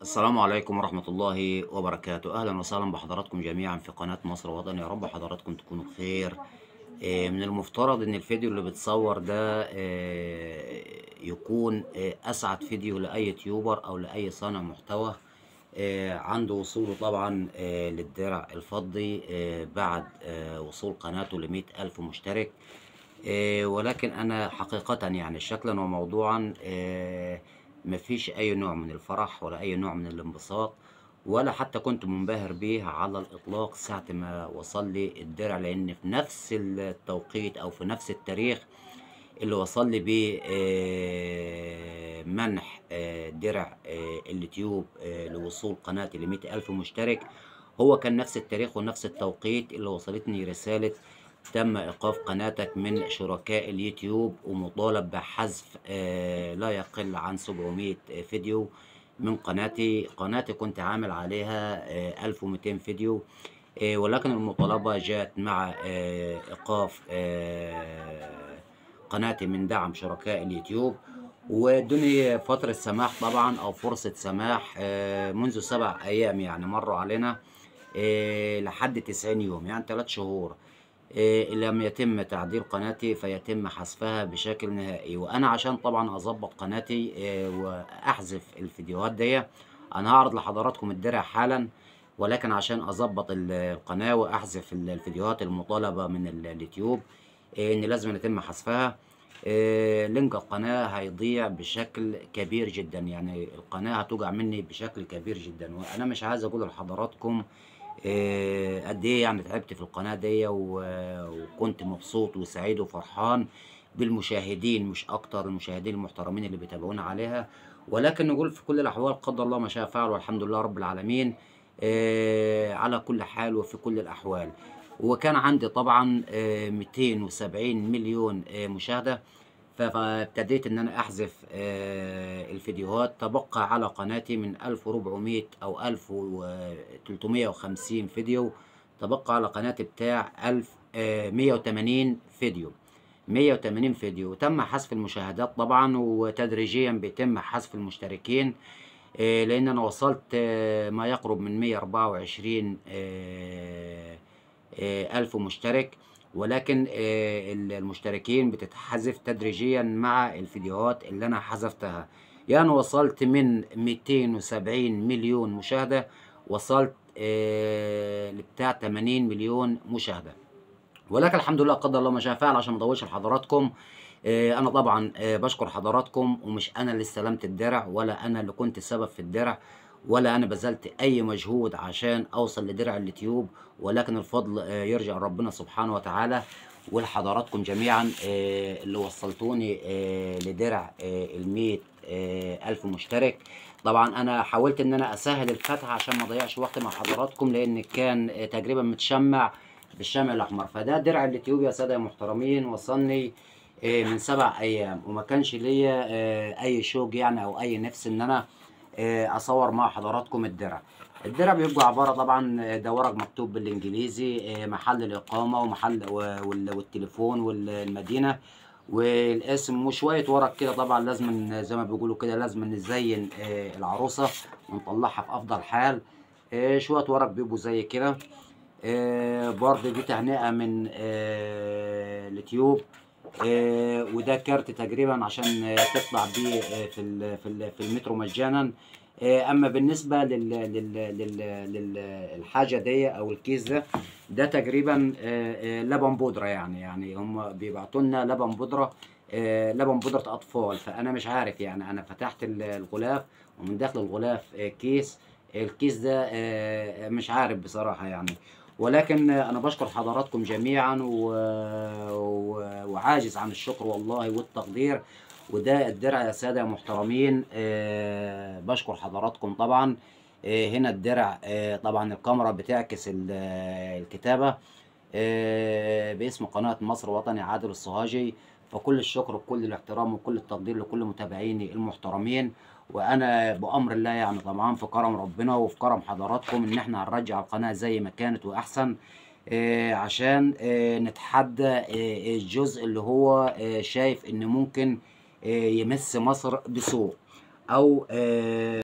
السلام عليكم ورحمة الله وبركاته. أهلا وسهلا بحضراتكم جميعا في قناة مصر وطن. يا رب حضراتكم تكونوا بخير. من المفترض ان الفيديو اللي بتصور ده يكون اسعد فيديو لاي يوتيوبر او لاي صانع محتوى عنده وصوله طبعا للدرع الفضي بعد وصول قناته ل100,000 مشترك. ولكن انا حقيقة يعني شكلا وموضوعا مفيش اي نوع من الفرح ولا اي نوع من الانبساط، ولا حتى كنت منبهر بيه على الاطلاق ساعة ما وصل لي الدرع، لان في نفس التوقيت او في نفس التاريخ اللي وصل لي بيه منح درع اليوتيوب لوصول قناتي ل100,000 مشترك، هو كان نفس التاريخ ونفس التوقيت اللي وصلتني رسالة تم إيقاف قناتك من شركاء اليوتيوب ومطالب بحذف لا يقل عن 700 فيديو من قناتي. قناتي كنت عامل عليها 1200 فيديو، ولكن المطالبة جاءت مع إيقاف قناتي من دعم شركاء اليوتيوب، وادوني فترة سماح طبعا أو فرصة سماح منذ 7 أيام، يعني مروا علينا لحد 90 يوم، يعني 3 شهور. لم يتم تعديل قناتي فيتم حذفها بشكل نهائي. وانا عشان طبعا اظبط قناتي واحذف الفيديوهات دي، انا هعرض لحضراتكم الدرع حالا، ولكن عشان اظبط القناة واحذف الفيديوهات المطالبة من اليوتيوب ان لازم يتم حذفها، link القناة هيضيع بشكل كبير جدا، يعني القناة هتوجع مني بشكل كبير جدا. وانا مش عايز اقول لحضراتكم قد ايه يعني تعبت في القناة دي، وكنت مبسوط وسعيد وفرحان بالمشاهدين، مش اكتر المشاهدين المحترمين اللي بيتابعونا عليها. ولكن نقول في كل الاحوال قدر الله ما شاء فعل، والحمد لله رب العالمين على كل حال وفي كل الاحوال. وكان عندي طبعا 270 مليون مشاهدة، فابتديت ان انا احذف الفيديوهات. تبقى على قناتي من 1400 او 1350 فيديو، تبقى على قناتي بتاع 1180 فيديو، 180 فيديو. تم حذف المشاهدات طبعا، وتدريجيا بيتم حذف المشتركين، لان انا وصلت ما يقرب من 124 ألف مشترك، ولكن المشتركين بتتحذف تدريجيا مع الفيديوهات اللي انا حذفتها. يعني وصلت من 270 مليون مشاهدة وصلت لبتاع 80 مليون مشاهدة، ولكن الحمد لله قدر الله ما شاء فعل. عشان ما اطولش لحضراتكم، انا طبعا بشكر حضراتكم، ومش انا اللي استلمت الدرع، ولا انا اللي كنت السبب في الدرع، ولا انا بذلت اي مجهود عشان اوصل لدرع اليوتيوب، ولكن الفضل يرجع لربنا سبحانه وتعالى ولحضراتكم جميعا اللي وصلتوني لدرع 100,000 مشترك. طبعا انا حاولت ان انا اسهل الفتح عشان ما اضيعش وقت مع حضراتكم، لان كان تقريبا متشمع بالشمع الاحمر. فده درع اليوتيوب يا ساده يا محترمين، وصلني من 7 ايام، وما كانش ليا اي شوق يعني او اي نفس ان انا اصور مع حضراتكم الدرع. الدرع بيبقى عبارة طبعا ده ورق مكتوب بالانجليزي، محل الاقامة ومحل والتليفون والمدينة والاسم وشوية ورق كده. طبعا لازم زي ما بيقولوا كده لازم نزين العروسة ونطلعها في افضل حال. شوية ورق بيبقوا زي كده. برضه دي تهنئة من اليوتيوب، وده كارت تقريبا عشان تطلع بيه في المترو مجانا. اما بالنسبة للحاجة دي او الكيس ده، ده تقريبا لبن بودره، يعني هم بيبعتوا لنا لبن بودره، لبن بودره اطفال. فانا مش عارف يعني، انا فتحت الغلاف ومن داخل الغلاف كيس، الكيس ده مش عارف بصراحة يعني. ولكن انا بشكر حضراتكم جميعا وعاجز عن الشكر والله والتقدير. وده الدرع يا ساده يا محترمين، بشكر حضراتكم طبعا. هنا الدرع، طبعا الكاميرا بتعكس الكتابة باسم قناة مصر وطني عادل الصهاجي. فكل الشكر وكل الاحترام وكل التقدير لكل متابعيني المحترمين. وانا بامر الله يعني طبعا في كرم ربنا وفي كرم حضراتكم ان احنا هنرجع القناة زي ما كانت واحسن، عشان نتحدى الجزء اللي هو شايف ان ممكن يمس مصر بسوء او